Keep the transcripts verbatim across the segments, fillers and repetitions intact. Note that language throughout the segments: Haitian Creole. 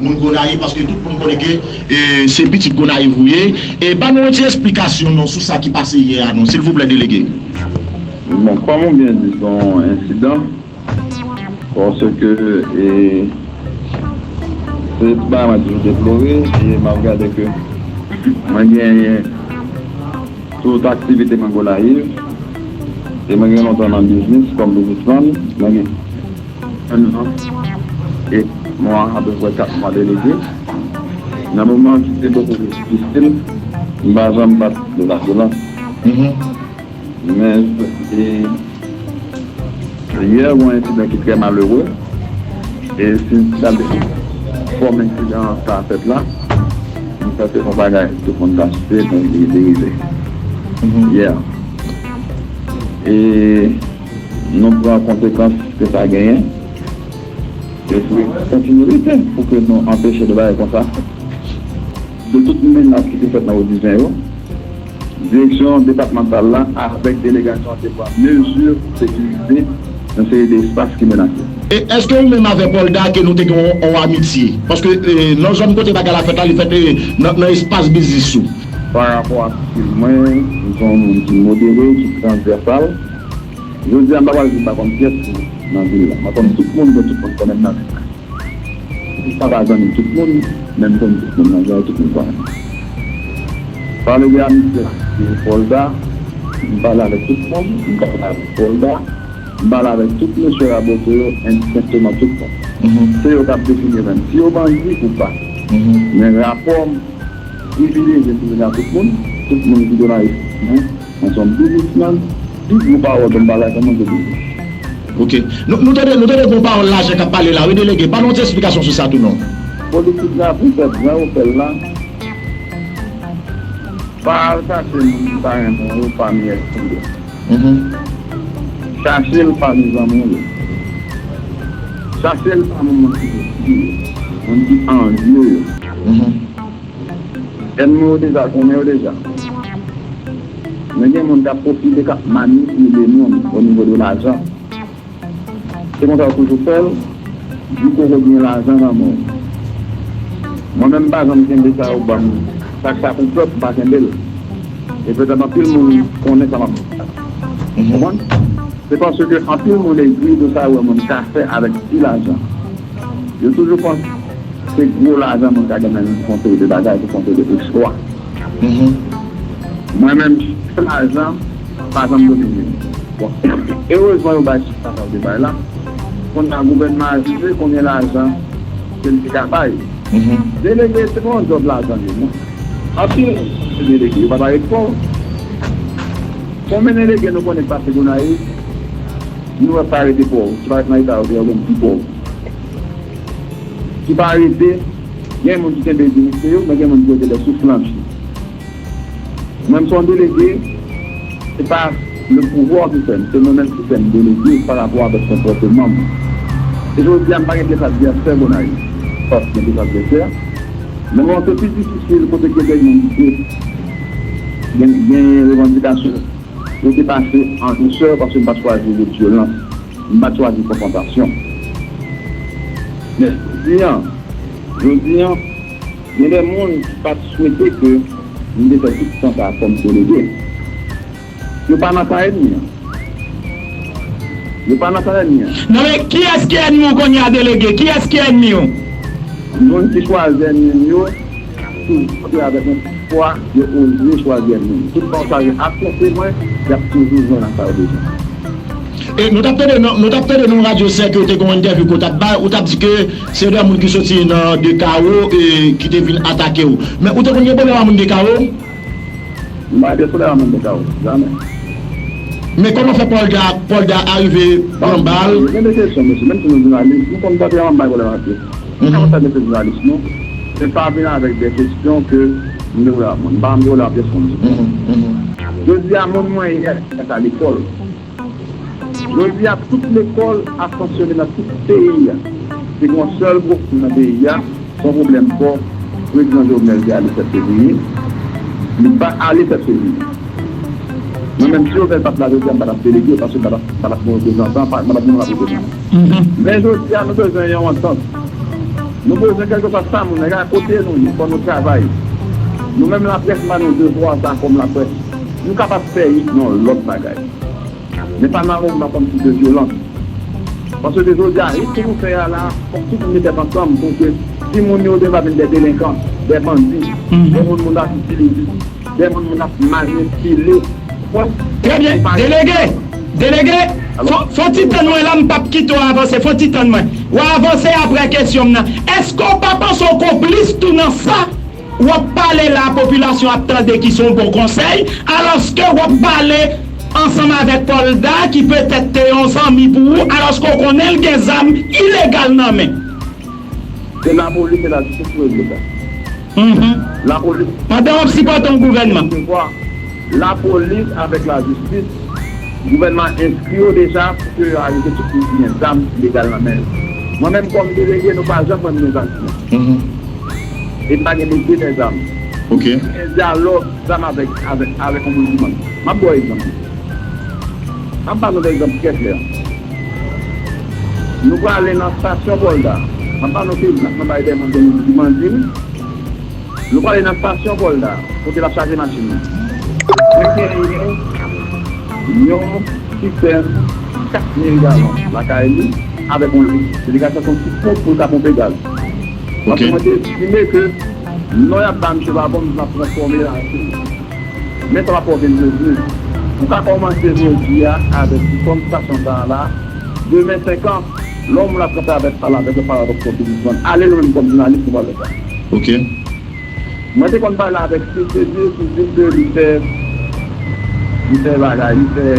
Moun Gonayiv, paske tout moun konnen ke, e, se pitit Gonayiv ou ye. E ba nou yon ti esplikasyon non sou sa ki pase yè a non, silvouplè, delege. Bon, kòm ou byen di, se yon ensidan, paske, e, se bagay mwen toujou deplore, e m ap gade ke mwen genyen tout aktivite mwen Gonayiv, e mwen gen lontan nan biznis kòm biznismann, mwen gen un an e mwa, apeprè kat mwa delege. Nan moman ki te bokou difisil, m pa janm bat de lavyolans. Men, e, yè, gen yon ensidan ki trè malere. E si m ta fè fòm ensidan sa fèt la, m panse se yon bagay tout moun ta swete pou li derive. Yè. E nou pran konsekans ke sa genyen. E pou kontinye lite pou ke nou anpeche de bagay konsa. De tout menas ki te fèt nan Wodiven yo, direksyon depatmantal la avèk delegasyon an te pran mezi pou sekirize yon seri de espas ki menase. E èske ou menm avè Polda ke nou te gen yon, yon amitye? Paske, e, nan zòn kote bagay la fèt la, li fèt, e, nan, nan espas biznis ou. Pa rapò a stil mwen, m se yon moun ki modere, ki transvèsal. Jodi a, m pa pral di m pa konn pyès moun nan vil la. Mwen konn tout moun, men tout moun konnen m nan vil la. M pa ka zanmi tout moun, men m konn tout moun nan vil la, tout moun konnen m. Pale de amitye, se Polda, m pale avèk tout moun, m pale avèk Polda, m pale avèk tout mesye Raboto yo, endistenkteman tout moun. Se yo k ap defini menm si yo bandi ou pa. Men rapò m privilejye sou tout moun, tout moun ki Gonayiv, men, mwen se yon biznismann, pi gwo pawòl ke m pale a kòmanse biznis. Ok. Nou, nou tande, nou tande gon pawòl lajan k ap pale la, wi, delege. Ba nou yon ti esplikasyon sou sa tou non. Politik la, pou fèt, jan yo fè l la, pa al chache moun ki pa renmen w pami èspri yo. Chache l pami zanmi w yo. Chache l pami moun ki posib yo, moun ki anvye yo. Ènmi w deja konnen yo deja. Men gen moun k ap pwofite, k ap manipile moun o nivo de lajan. Se konsa yo toujou fè l, di ke w gen lajan nan men w. Mwen menm, m pa janm kenbe sa yo ban m. Sa k sa pou pèp, m pa kenbe l. E petèt anpil moun konnen sa m ap di a. Konprann? Se paske anpil moun egri de sa yo wè moun ka fè avèk ti lajan. Yo toujou panse se gwo lajan moun ka gen nan yon seri de bagay, yon seri de eksplwa. Mwen menm, chif lajan pa janm domine m. Bon, erezman yo bay chif sa yo te bay la. Kounye a gouvènman a jije konbyen lajan ke l te ka bay. Delege, se pa yon djòb lajan li ye non. Anpil delege, yo pa parèt fò. Konbyen delege nou konnen k pase Gonayiv, nou wè pa rete pòv, ki parèt nan eta yo te ye, yo menm pi pòv. Ki pa rete, gen moun ki kenbe dinite yo, men gen moun ki rete lè souf lanchi. Mwen, m se yon delege, se pa le pouvwa ki fè m, se mwen menm ki fè m delege pa rapò avèk konpòteman m. E jodi a, m pa gen pyès advèsè Gonayiv, pòs gen pyès advèsè. Men mwen, se pi difisil kote ke gen moun ki te gen, gen revandikasyon, yo te pase an dousè paske m pa t chwazi wout vyolans, m pa t chwazi konfwontasyon. Men jodi a, jodi a, gen de moun ki pa t swete ke m te fè tout tan sa a kòm delege. Yo pa nan sa ènmi an. Yo pa nan sa ènmi an. Non, men kiyès ki ènmi w kounye a, delege? Kiyès ki ènmi w? Moun ki chwazi ènmi m yo, toujou se avèk yon ti fwa yo oze chwazi ènmi m. Tout tan w chwazi afyonse mwen, y ap toujou jwenn ak sa yo bezwen. E nou t ap tande nan, nou t ap tande nan radyo sèk, ou te gen yon entèvyou ke w t ap bay, ou t ap di ke se de moun ki soti nan de kawo e ki te vin atake w. Men ou te konn gen pwoblèm ak moun de kawo? M pa gen pwoblèm ak moun de kawo, jamè. Men kòman fè Polda, Polda arive pran bal? Gen de kesyon, mesye, menm si nou jounalis, nou konn tande yon bay pwoblèm ak yo. Kòman sa gen jounalis, non? Se pa vin avèk de kesyon ke m te pwoblèm ak moun. M pa gen pwoblèm ak pyès moun. Jodi a, moun mwen ye, sa lekòl. Jodi a, tout lekòl ap fonksyone nan tout peyi a. Se gen yon sèl pwoblèm nan peyi a, se yon pwoblèm fò. Prezidan Jovenel te ale sèt fevriye. Li pa ale sèt fevriye. Mwen menm, si Jovenel pa t la jodi a, m pa t ap delege, paske m pa t ap, pa t ap gen reprezantan, pa, pa t ap gen reprezantan. Men jodi a, nou bezwen yon antant. Nou bezwen kèlkeswa sa moun nan ye, kote nou ye, fò nou travay. Nou menm laprès, m ba nou devwa sa kòm laprès. Nou kapab fè hit nan lòt bagay. Men pa nan moman kòmsi de vyolans. Paske jodi a, hit ke nou fè a la, fòk tout moun met tèt ansanm pou ke timoun yo devan vin de delenkan, de bandi, de moun moun ap itilize, de moun moun ap manipile. Trè byen. Delege, delege, fò, fò ti tann mwen la, m p ap kite w avanse, fò ti tann mwen. W a avanse apre kesyon m nan. Èske w pa panse w konplis tou nan sa? W ap pale la, popilasyon ap tande ki se yon bon konsèy, alòske w ap pale ansanm avèk Paul Da, ki petèt te yon zanmi pou ou, alòske w konnen l gen zam ilegal nan men. Se lapolis e lajistis pou regle sa. Lapolis. Pandan w ap sipòte yon gouvènman. Lapolis avèk lajistis, gouvènman enskri yo deja pou ke yo arete tout moun ki gen zam ilegal nan men yo. Mwen menm kòm delege, nou pa janm wè m gen zam sou mwen. E pa gen mesye dèzam. Ok. Gen dyalòg zam avèk, avèk, avèk yon moun ki bandi. M ap ba w egzanp. M ap ba nou de egzanp trè klè. Nou prale nan stasyon Paul Da. M ap ba nou de egzanp, mwen bay de moun ki bandi, wi. Nou prale nan stasyon Paul Da, kote l ap chaje machin nan. Mwen genyen yon sistèm kat mil galon lakay li avèk yon delegasyon, se yon ti ponp pou l ka ponpe gaz. Paske mwen te estime ke non y ap ba misye pa bon, misye ap transfòme l. Men sa pa fè w vin jodi. Ou ka kòmanse jodi a avèk fòm stasyon sa a la. Demen senk an, lè yon moun ap kanpe avèk pale avèk yo, pale avèk kòm biznismann. Ale nou menm kòm jounalis, nou pale sa. Ok. Mwen te konn pale avèk Fils de Dieu, ki di m ke li fè, li fè bagay, li fè,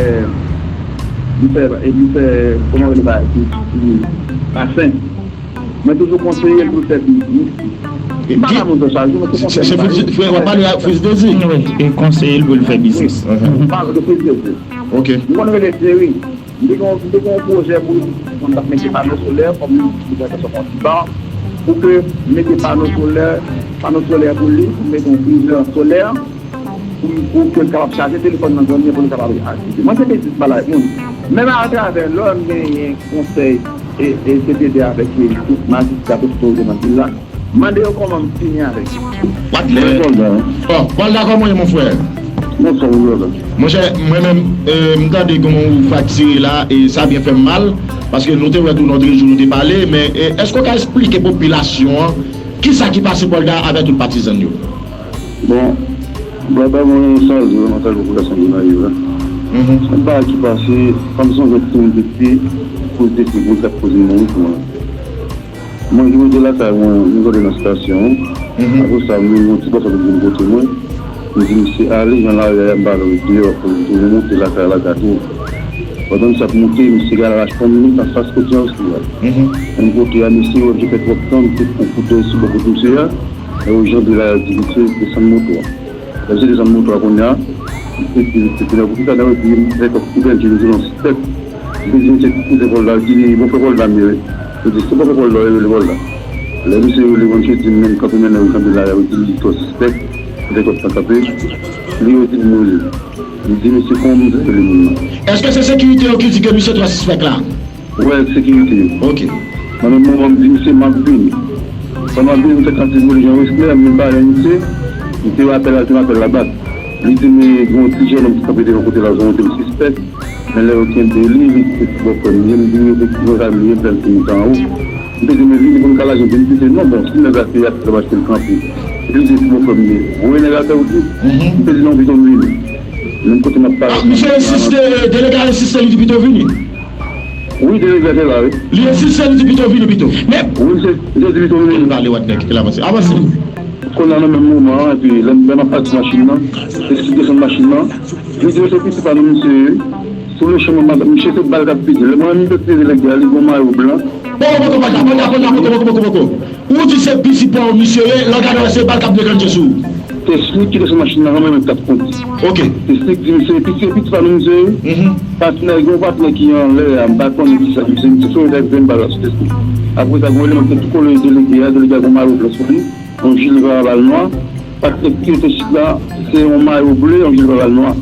li fè, e li fè, kòman rele bagay, ki, ki, basen. Mwen toujou konseye l pou l fè biznis. E m pa ka moun fè sa, mwen toujou konseye l. Se, se, w ap pale ak Fils de Dieu? Wi, e konseye l pou l fè biznis. Wi, m pale de Fils de Dieu. Ok. M konn rele Thierry. M te gen, m te gen yon pwojè pou li, pou m t ap mete pano solè, kòm li, li fè sa kòm ti ban, pou ke m mete pano solè, pano solè pou li, pou m mete yon frizè solè, pou, pou ke l kapab chaje telefòn nan zòn li an, pou li kapab aktive. Mwen se te di bagay moun. Menm atravè lè m genyen konsèy e, e C P D avèk e tout majistra, tout otorite nan vil la, mande yo kòman m fini avèk yo. Paul Da, kòman w ye, mon frè? Monchè, mwen menm, e, m tande kòman ou fraktire la, e sa byen fè m mal, paske nou te wè tou nan Trezou, nou te pale, men, e, èske w ka esplike popilasyon an kisa ki pase Paul Da avèk tout patizan l yo? Bon, Baba, mwen salye w, mwen salye popilasyon Gonayiv la. Se yon bagay ki pase, kòm se yon jèn timoun piti, poze de figi, l t ap poze mouri pou mwen. Mwen, rive lakay mwen, m gade nan estasyon an. Apre sa, m wè yon ti bòs ap vin kote mwen. M di misye ale, jan lari a, m pale deyò, pou l tounen monte lakay la, gade w. Pandan misye ap monte, misye gade lach fanm li, anfas kote an osi a. Menm kote a, misye wè misye fè twòp tan, misye pran kout dèyè sou bò kot misye a. E yo janbe la, yo di misye desann moto a. Lè misye desann moto a kounye a, misye di, misye di, poukisa nèg yo di m fè kòk ki bèl, di misye yon sispèk. Misye di, misye ti koze Paul Da, di li, bòfrè Paul Da m ye wi. Yo di, se bòfrè Paul Da, yo rele Paul Da. Lè misye rele, misye di m menm kanpe, men nèg yo kanpe la, yo di li twò sispèk, m fè kòk sa kanpe. Li yo di m wi. Li di misye kòman misye rele moun nan. Èske se sekirite yo ki di ke misye twò sispèk la? Wè, sekirite yo. Ok. Nan menm moman, m di misye, m ap vini. Pandan m ap vini, m fè tantativ rele Jean Wesley, m vin pale misye. Misye apèl la, te apèl la bak. Li di m gen yon ti jènòm ki kanpe devan kote la, se yon tèl sispèk. Men lè yo kenbe li, li di se ti bòfrè m li ye, m di wi, efektivman, sa m ye, m fè l ti monte anwo. M te di, men vini pou n ka lage, vini, li di non, bon, si nèg la se ap achte l kanpe. Li di se ti bòfrè m li ye. Voye nèg la fè wout li. M te di non, pito m vini. Menm kote m ap pale. Ah, misye ensiste, delege a ensiste, li di pito vini. Wi, delege a te la, wi. Li ensiste, li di pito vini pito. Men wi, misye, misye di pito vini. Pale, w ap kite l avanse. Avanse. Kounye a nan menm moman an, epi lè m, lè m ap pati machin nan, misye desann machin nan, li di se pitit pa nou misye ye. Sou le chemen, misye se bal k ap pete. Lè mwen menm m te tire lè gè a, li gen yon mayo blan. Poko, poko, poko, poko, poko, poko, poko, poko. Ou di se pitit pa w misye ye, lè w gade w se bal k ap deklannche sou ou. Se Slick ki te sou machin nan, mwen menm k t ap kondui. Ok. Se Slick di misye, pitit, se pitit pa nou misye ye. Patnè, gen yon patnè ki anlè a, m pa konnen kisa misye, misye se yon nèg ven bal la sou tèt li. Apre sa, gen yon eleman ki te tou kole delege a, delege a gen yon mayo blan sou li, yon jile pa bal nwa. Patnè ki rete sit la, se yon mayo ble, yon jile pa bal nwa.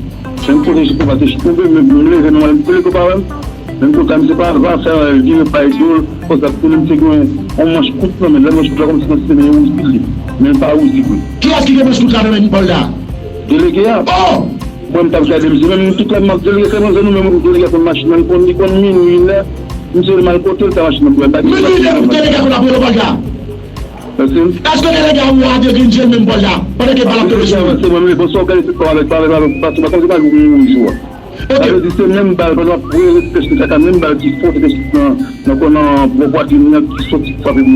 Menm kote jile pa te tonbe, m, m leve nan mwen, m tele ko pa wè m. Menm kote a, misye pa, pa fè anyen, li vire pa l do l, konsa, pou li, misye gen yon manch kout nan men l, lè manch kout la kòmsi nan sistèm yo, wouj li, men l pa wouj li vre. Kiyès ki gen manch kout la nan men Pòlda? Delege a. Oh! Mwen, m t ap gade misye, menm tout lè m ap delege, se manzè nou menm, delege a konn machin nan, li konn, li konn minwi, inè, misye li mal kote l, ta machin nan, pou l pa. Minwi, inè, delege a konn ap rele Pòlda. Èske delege a wè a de grenn je l menm Pòlda, pandan ke bal ap tonbe sou li? Se mwen, men bon, sa w gade tout tan avèk, avèk, avèk, paske pa konn se pa jou moun jou a. Sa vle di se menm bal, pandan w ap voye pèch li kaka, menm bal ki fò te pèch nan, nan kò nan bò pwatrin li an, ki soti frape m,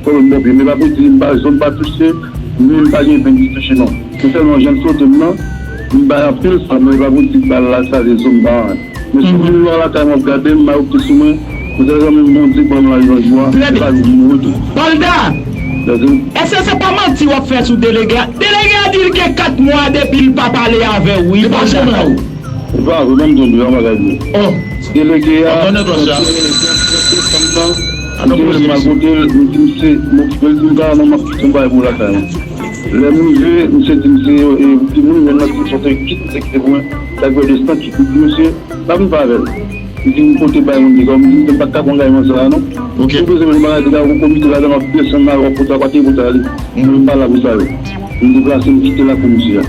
frape m bò pye. Men pa pou di m pa, zòn pa touche, men m pa gen venn ki touche non. Se sèlman jan l sote m nan, m bay anpil sa, men pa pou di bal la sale zo m pa anyen. Men si w vin lwa lakay mwen ap gade m, mayo ki sou mwen, se sèlman Bondye ban m lavi yon jou a, se pa jou m mouri tou. Pòlda! Èske se pa manti w ap fè sou delege a? Delege a di l gen kat mwa depi l pa pale avè w, wi, Pòlda. Li pa vre, ban m di w yon bagay vre. Oh. Delege a, m te rele m al kote l, m di misye, m okipe l, di m ta non, m ap kite yon bagay pou lakay mwen. Lè m rive, misye di misye, e, timoun mwen nan di m sote kit, misye kite pou mwen, sa k fè de san kit, m di misye, pa vin pa avè l. M di m pote bay moun dega, m di m pa t ka pran angajman sa a non. Si w bezwen mwen bagay dega, yon komite ladan, m ap desann la, w ap pote a kote pou t ale. Mwen m pa la pou sa yo. M deplase, m kite lakou misye a.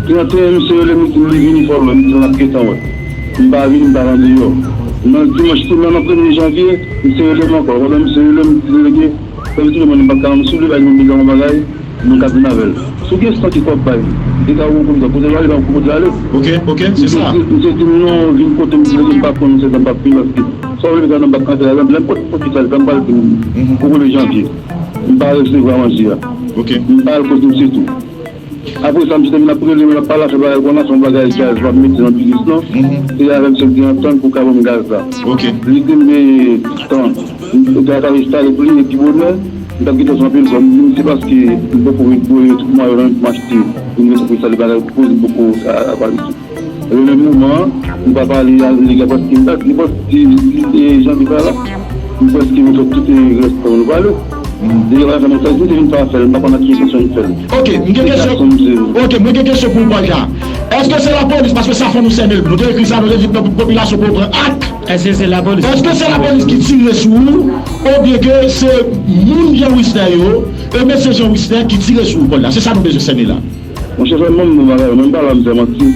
Trannteyen, misye rele m, li di m li vini fò lwen, m di l n ap gentan wè. M pa vini, m pa nan deyò. Nan dimanch, nan, nan premye janvye, misye rele m ankò. Pandan misye rele m, m di delege, fè m tounen mwen, m pa t ka, m soule bay moun dega yon bagay, mwen ka vin avè l. Si w gen san ki fò w bay, m te ka wè w konn sa, kote l ale, pa kote l ale. Ok, ok, se sa. Misye di m non, vin kote m, m di delege m pa pran misye, m pa vin paske sa w vle fè nan m pa kanpe la, lè m pote pòt sa, lè m pral vin pou premye janvye. M pa resevwa manje a. Ok. M pa al kote misye tou. Apre sa, misye te vin ap rele m, l ap pale afè bagay, konn afè bagay gaz, w ap mete nan biznis lan. Se avè m misye te antann pou ka ban m gaz la. Ok. Li te mete tan. M te ka instale pou li, epi bonè, m t ap gen tan anpil, bon, m di misye paske m poko ret bwè tout mwa yo nan m achte. M gen pou instale bagay pou poze m poko a, a, a, Epi menm moman an, nou pa pale a, li gen pòs ki m bat, li pòs ki, ki, e, jan li pale la. M prèske nou fè tout, e, rès tan nou pale. Li gen bagay fè mwen fè, si m te vin pa fè l, m pa konn ak ki entansyon m fè l. Ok, m gen kesyon. Ok, mwen gen kesyon pou ou, Pòlda. Èske se lapolis? Paske sa fò nou sène l. Nou te ekri sa, nou te di popilasyon pou yo pran ak. Èske se lapolis? Èske se lapolis ki tire sou ou, oubyen ke se moun Jean Wisner yo, e mesye Jean Wisner ki tire sou ou, Pòlda? Se sa nou bezwen sène la. Monchè, fè m ban m bon bagay, mwen m pa la m fè manti.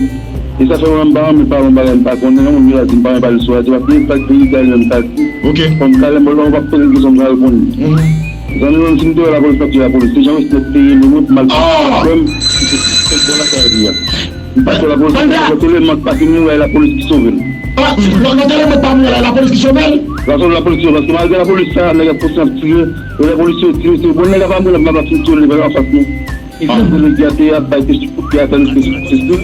E sa fè mwen m pa renmen pale yon bagay m pa konnen, yon moun vin la di m pa renmen pale sou radyo, paske sa k verite a li menm ka di. Ok. Fò m kale, mwen lè w pa poze m kesyon m ka reponn li. Zanmi mwen, si m te wè lapolis, m t ap di lapolis. Se Jean Wesner te rele mwen pou m al pran frè m, ki te fè bon lakay li a. M pa t wè lapolis, Pòlda! Nan Telemant pa fin mouri, lapolis ki sove l. Ah, nan, nan Telemant pa mouri, lapolis ki sove l? Lapolis, lapolis ki sove l, paske malgre lapolis sa, nèg ap kontinye ap tire, e lapolis yo tire, se bon nèg ap ap ap ap fin tire li anfas nou. Epi delege a te ap bay pèch kout pye a, tande pèch kout pye,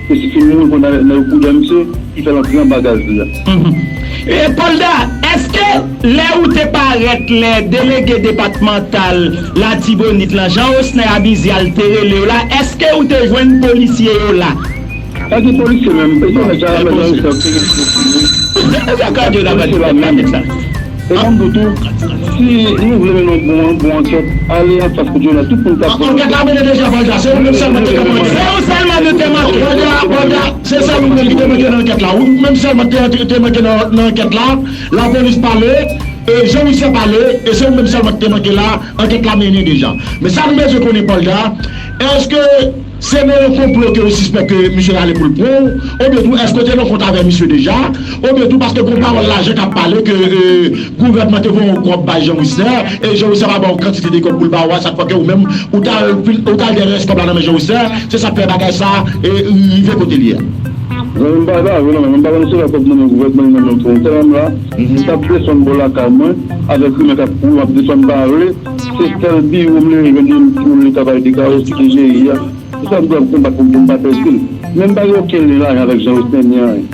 pèch fin mouri konn nan, nan yo koudè misye, ki fè l antre anba gaz li a. E Pòlda, èske lè ou te parèt lè delege depatmantal Latibonit lan, Jean Osner Abizial te rele w la, èske ou te jwenn polisye yo la? Pa gen polisye menm, e se nèg sa la menm nan yo fè. Sa ka di w la pa di nèg sa. E ban m di w tou, si nou vle mennen yon bon, bon ankèt, ale anfas kote yo la, tout moun k ap... Ankèt la mennen deja, Pòlda, se ou menm sèlman ki te manke. Se ou sèlman nou te manke. Pòlda, Pòlda, se sèl ou menm ki te manke nan ankèt la. Ou menm sèlman ki te, te manke nan, nan ankèt la. Lapolis pale, e Jean Wisner pale, e se ou menm sèlman ki te manke la, ankèt la mennen deja. Men sa nou bezwen konnen, Pòlda, èske se nan yon konplo ke yo sispèk ke misye ale pou l pran w, oubyen tou èske w te nan kont avè misye deja, oubyen tou paske gon pawòl lajan k ap pale ke, e, gouvènman te voye yon kòb bay Jean Wisner, e Jean Wisner pa ba w kantite de kòb pou l ba w a, sa k fè ke ou menm, ou t al, ou t al dèyè rès kòb la nan men Jean Wisner, se sa k fè bagay sa, e, rive kote l ye a. Zanmi m, pa, pa vre non, men m pa konn si la kòb nan men gouvènman, li nan men fwontyè menm la. M t ap desann bò lakay mwen, avèk rimè k ap kouri, m ap desann, m pa vle. Se sèl biwo m leve jwenn de timoun leta bay de kawo ki te jere a. Se sa m dwe ap konbat pou m, pou m pa pèdi l. Men m pa gen okenn lyen lajan avèk Jean Wesner ni anyen.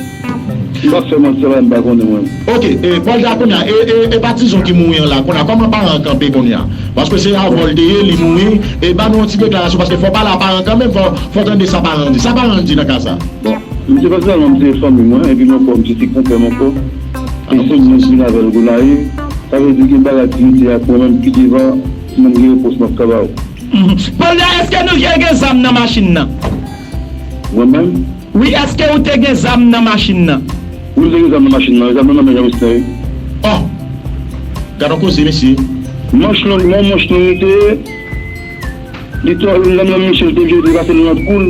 M p ap fè manti, se bagay m pa konnen mwen. Ok, e, Pòlda, kounye a, e, e, e patizon ki mouri an la, kounye a, kòman paran an kanpe kounye a? Paske se avè w l te ye, li mouri, e ba nou yon ti deklarasyon, paske fò w pale a paran kanmenm, fò, fò w tande sa paran an di. Sa paran an di nan ka sa? Bon, m se pèsonèlman, m se fanmi mwen, epi m ankò, m se ti konpè m ankò. E se moun ki vin avè l Gonayiv, sa vle di gen bagay ki rete ak mwen menm pi devan, si mwen gen repons m ap ka ba w. Pòlda, èske nou te gen zam nan machin nan? Mwen menm? Wi, èske ou te gen zam nan machin nan? Wi, m te gen zam nan machin nan, zam nan nan men Jean Wesner, wi. Oh! Gad yon koze, mesye. Manch long, yon manch long li te ye. Li te, lè m nan Michel te vye, li te pase nan kou l.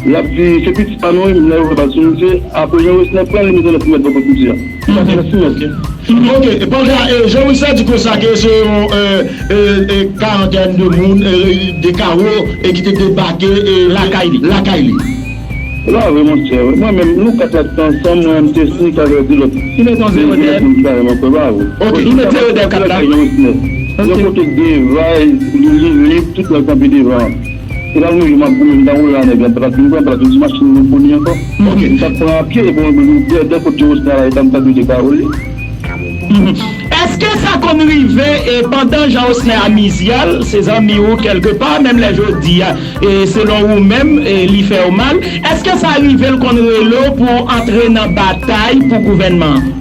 L ap di, se pitit pa nou, wi, m nan yo bal sou misye. Apre Jean Wesner pran, li mete nan ti mèt bò kot misye a. Li pase nan ti mèt. Ok. Ok, e pandan, e, Jean Wesner di konsa ke se yon, e, e, e, karantèn de moun, e, de kawo, e ki te debake, e, lakay li. Lakay li. Se pa vre, monchè. Mwen menm, nou kat la te ansanm, mwen menm te snik avè de lòt. Ki mete yon zewo dèyè l? Moun ki pa renmen kwè, pa vre. Ok. Ki mete zewo dèyè kat la? Yon kote k gen vay, li, li lib, tout lè kanpe devan. Se pa mwen, m ap goumen, m ta woule a nèg la, m pa t ap vin pran, m pa t ap vin sou machin mwen pou li ankò. Ok. M t ap pran a pye, e bon, de, de kote yo, sa la, e ta m ta dwe de kawole. Mhm. Èske sa konn rive, e, pandan Jean Wesner a mizyal, se zanmi w kèlkepa, menm lè jodi a, e, selon ou menm, e, li fè w mal, èske sa rive l konn rele w pou antre nan batay pou gouvènman an?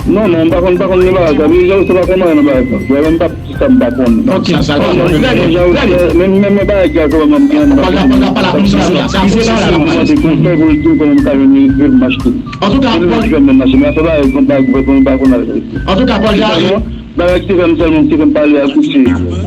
Non, non, m pa konn, m pa konn nan bagay sa. Men Jean Wesner pa konn anyen nan bagay sa. Mwen menm m p ap di sa m pa konnen. Ok, sa, sa, trè byen, trè byen. Men, men, men bagay ki a kòman m gen anba. Pòlda, Pòlda, pa la pou sa, sa, sa, sa, sa, sa. Mwen mande konsèy pou l di m kòman m ka jwenn yon mach tou. Antouka, se li menm ki fè m jwenn mach, men afè bagay kont bagay gouvènman, m pa konn avèk li. Antouka, Pòlda, bagay ki te fè m sèlman, ki te fè m pale ak misye.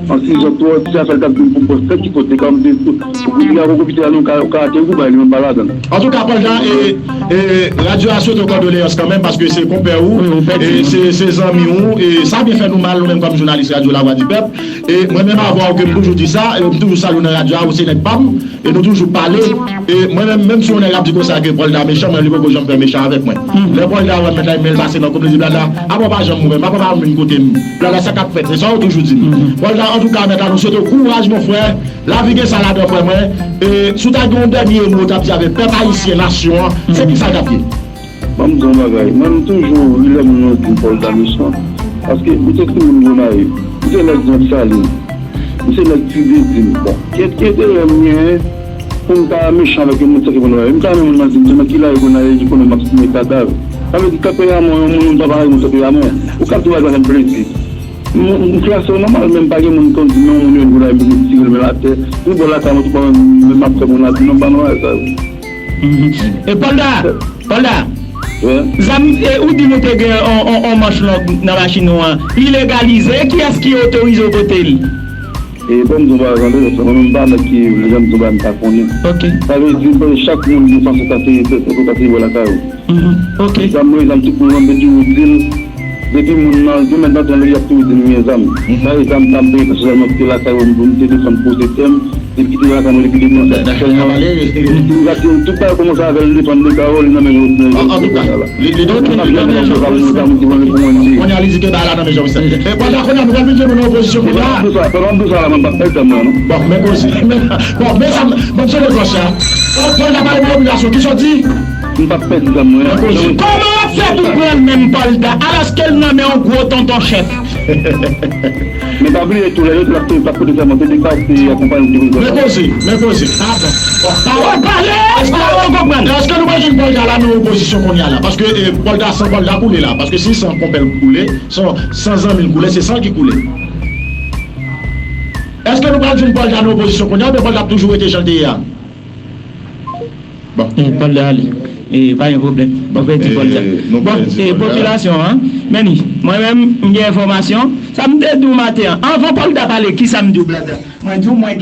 An si zòt twò, se afè l t ap di m pou m pran sèt ki kote, kòm te pou kote a, pou kote a, nou ka, ka ateri pou bay li, men m pa ladan l. Antouka, Pòlda, e, e, radyo a sot ou kondoleyans kanmenm, paske se konpè ou, e, se, se zanmi ou, e sa byen fè nou mal, nou menm kòm jounalis Radyo Lavwadipèp. E mwen menm avè w ke m toujou di sa, e m toujou salye w nan radyo a, ou se nèg pa m, e nou toujou pale. E mwen menm, menm si yon nèg ap di konsa ke Pòlda mechan, mwen li poko janm fè mechan avèk mwen. Lè Pòlda wè m mèt la, men l pase nan kòm li di Blada, apa w pa janm ou menm, apa w pa vin kote m. Blada, sa k ap fèt, se sa w toujou di m. Pòlda, antouka, mèt la, nou swete w kouraj, mon frè. Lavi gen sa ladan, frè mwen. E si w ta gen yon dènye mo w t ap di avèk pèp ayisyen, nasyon an, se ki sa l t ap ye? Ban m di w yon bagay. Mwen, m toujou ri lè moun yo di m Pòlda mechan. Paske m se timoun Gonayiv. M se nèg Gran Salin. M se nèg Ti Dedin. Bon, ki, ki enterè m genyen pou m ta mechan avèk yon moun sa ki Gonayiv? M ta renmen moun nan di m tou nan ki lari Gonayiv ki konnen m ap simen kadav. Sa vle di kanpe a mwen, yon moun, yon moun pa pare moun kanpe a mwen. Ou ka di w al pa fè m plezi. M, m klase w nòmal, men m pa gen moun konn di non, moun yo vin la, m vin tire l men atè. Ni bò lakay mwen, tout mwen, men m ap fè moun la di non, m pa nan bagay sa yo. Mhm. E Pòlda, Pòlda, zam, e, ou di nou te gen on, on, on manch long nan machin ou an, li legalize, kiyès ki otorize w pote l? E bon, m di w bagay, tande, mwen menm m pa nèg ki vle janm di w bagay m pa konnen. Ok. Sa vle di, chak moun gen fason sa se, se, se, sa se bò lakay ou. Mhm. Ok. Zam mwen, zam tout moun, mwen toujou di l. Depi moun nan, demen nan, tan li ap toujou di m gen zam. Mhm. Sa e zam sa m te sèlman kite lakay mwen pou m te defann pwosesè m. Depi kite lakay mwen, depi depi an sèt. Dakò, n a pale. Li gate tout bagay kòmanse avè l defann de kawòl nan men yo. An, antouka, li, li, donk, li, li, li, kounye a li di ke bagay la nan men Jean Michel. E, bon, la, kounye a nou pral vin jwenn nou nan opozisyon kounye a. Bon, men koze. Bon, men sa, bon, se le klòch la. Bon, bon, la, pale de popilasyon. Ki sa w di? M p ap pèdi zam mwen. Kòman w ap fè pou pran l menm Pòlda, alòske l nan men yon gwo tonton chèf? Men pa bliye tou, lè yo di l ap, l ap pote sèman, se de sa se akonpanye de prezidan. Men koze, men koze. A bon. Bon, pawòl pale, pawòl konprann. Èske nou pa jwenn Pòlda la nan opozisyon kounye a la? Paske, e, Pòlda, san Pòlda koule la. Paske si san konpè l koule, san, san zanmi l koule, se san l ki koule. Èske nou pral jwenn Pòlda nan opozisyon kounye a, oubyen Pòlda ap toujou rete jan l te ye a? Bon. E, Pòlda ale. E, pa gen pwoblèm. Bon, pèdi Pòlda. Bon, e, popilasyon an, men ni, mwen menm, m gen enfòmasyon. Sa m te di w maten an, anvan Pòlda pale, ki sa m di w, Blada? Mwen di w, mwen gen